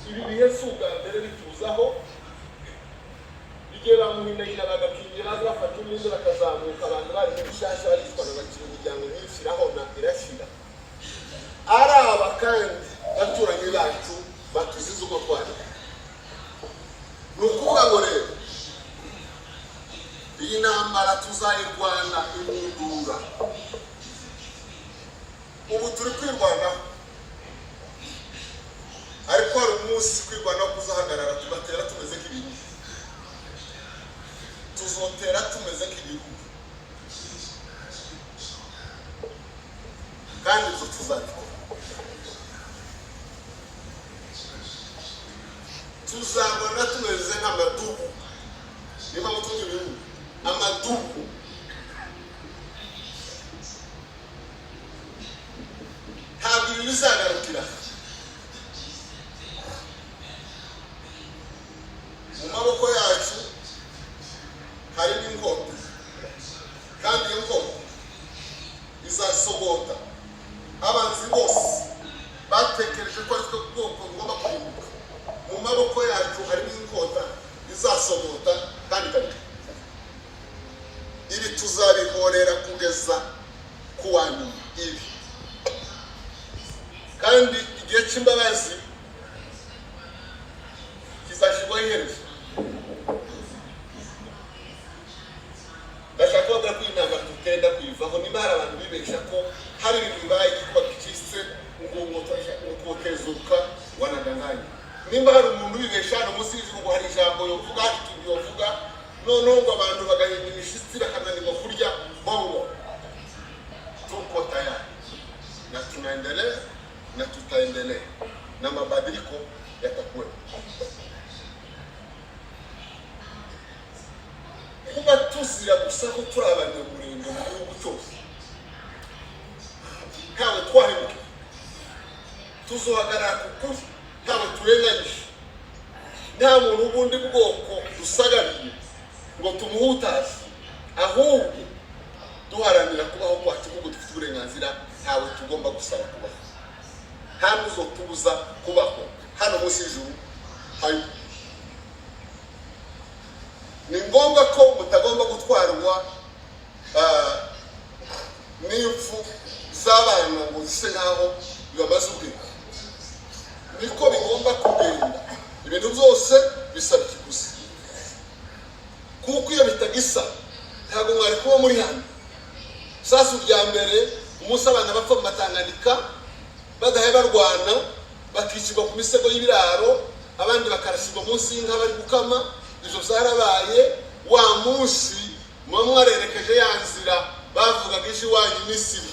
Ibi bihe si ubwa mbere bituzaho. Igihe bamuhindagirira, bagakingira, baza bafata imyenda, bakazamuka, abantu bari mu bishasha, baricwa, bakira imiryango myinshi irahona, irashira. Ari aba kandi baturanyi bacu batuzize uko twari. Ni ukuvuga ngo rero iyi ntambara tuzayirwana imundura. Ubu turi kwirwanaho, ariko hari umunsi kwirwanaho kuzahagarara, tugatera tumeze nk'ibihugu. Tuzotera tumeze nk'ibihugu, kandi ibyo tuzabikora. Tuzabona tumeze nk'amadubu. Niba mutunze ibihugu, amadubu ntabwo ibi bizagarukira mu maboko yacu. Harimo inkota, kandi iyo nkota izasogota abanzi bose batekereje ko ari twe bwoko bugomba kurimbuka. Mu maboko yacu harimo inkota izasogota kandi ikabika. Ibi tuzabihorera kugeza ku wa nyuma. Ibi kandi igihe cy'imbabazi kizashyirwaho iherezo. Ndashaka kubabwira ko iyi ntambara tutenda kuyivaho. Niba hari abantu bibeshya ko hari ibintu bibaye, igikuba gicitse, ngo kutezuka, wanadanganya. Nimba hari umuntu ubibesha hano munsi y'ijuru ngo hari ijambo yovuga, hari ikintu yovuga, noneho ngo abantu bagahinda imishyitsi, bakananirwa kurya, bongo. Tuko tayari na tunaendelea na tutaendelea na mabadiliko yatakuwepo. Kuba tuzira gusa ko turi abanyamurenge mu gihugu cyose, ntawe twahemukiye, tuzohagarara ku kuri, ntawe turenganyije, nta muntu w'ubundi bwoko dusagariye ngo tumuhutaze, ahubwo duharanira kubaho kwacu kuko dufite uburenganzira. Ntawe tugomba gusaba kubaho, nta n'uzotubuza kubaho hano munsi y'ijuru. Hari ni ngombwa ko mutagomba gutwarwa n'impfu z'abana ngo zise nkaho bibamaze ubwenge. Niko bigomba kugenda. Ibintu byose bisaba ikiguzi, kuko iyo bitagisa ntabwo mwari kuba muri hano. Sasu rya mbere, umunsi abana bapfa mu Matanganika badahe barwana, bakicirwa ku misego y'ibiraro, abandi bakarasirwa munsi y'inka bari gukama, ibyo byarabaye. Wa munsi muba mwarerekeje ya nzira bavugaga ije iwanyu Misiri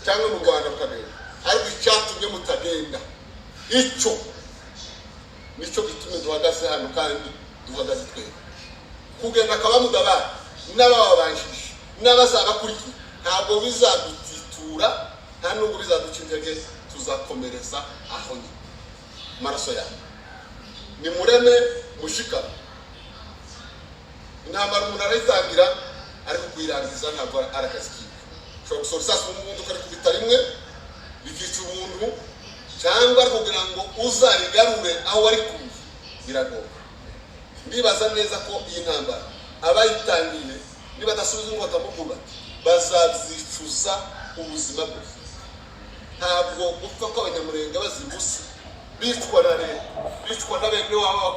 cyangwa mu Rwanda mukagenda, ariko icyatumye mutagenda, icyo nicyo gitumye duhagaze hano, kandi duhagaze twebwe kugenda akaba mudabara n'abababanjije n'abazabakurikiye. Ntabwo bizadutitura, nta nubwo bizaduca intege. Tuzakomereza aho nyine amaraso yawe. Nimureme mushikame. Intambara umuntu arayitangira, ariko kuyirangiza ntabwo ari akazi kiwe. Ushobora gusohora isasu mu modoka rikubita rimwe rikica umuntu, cyangwa kugira ngo uzarigarure aho warikuye biragoye. Ndibaza neza ko iyi ntambara abayitangiye nibadasubiza inkota mu bwubatsi bazabyicuza ubuzima bwose. Ntabwo gupfa kw'Abanyamurenge bazira ubusa, bicwa na leta, bicwa na bene wabo.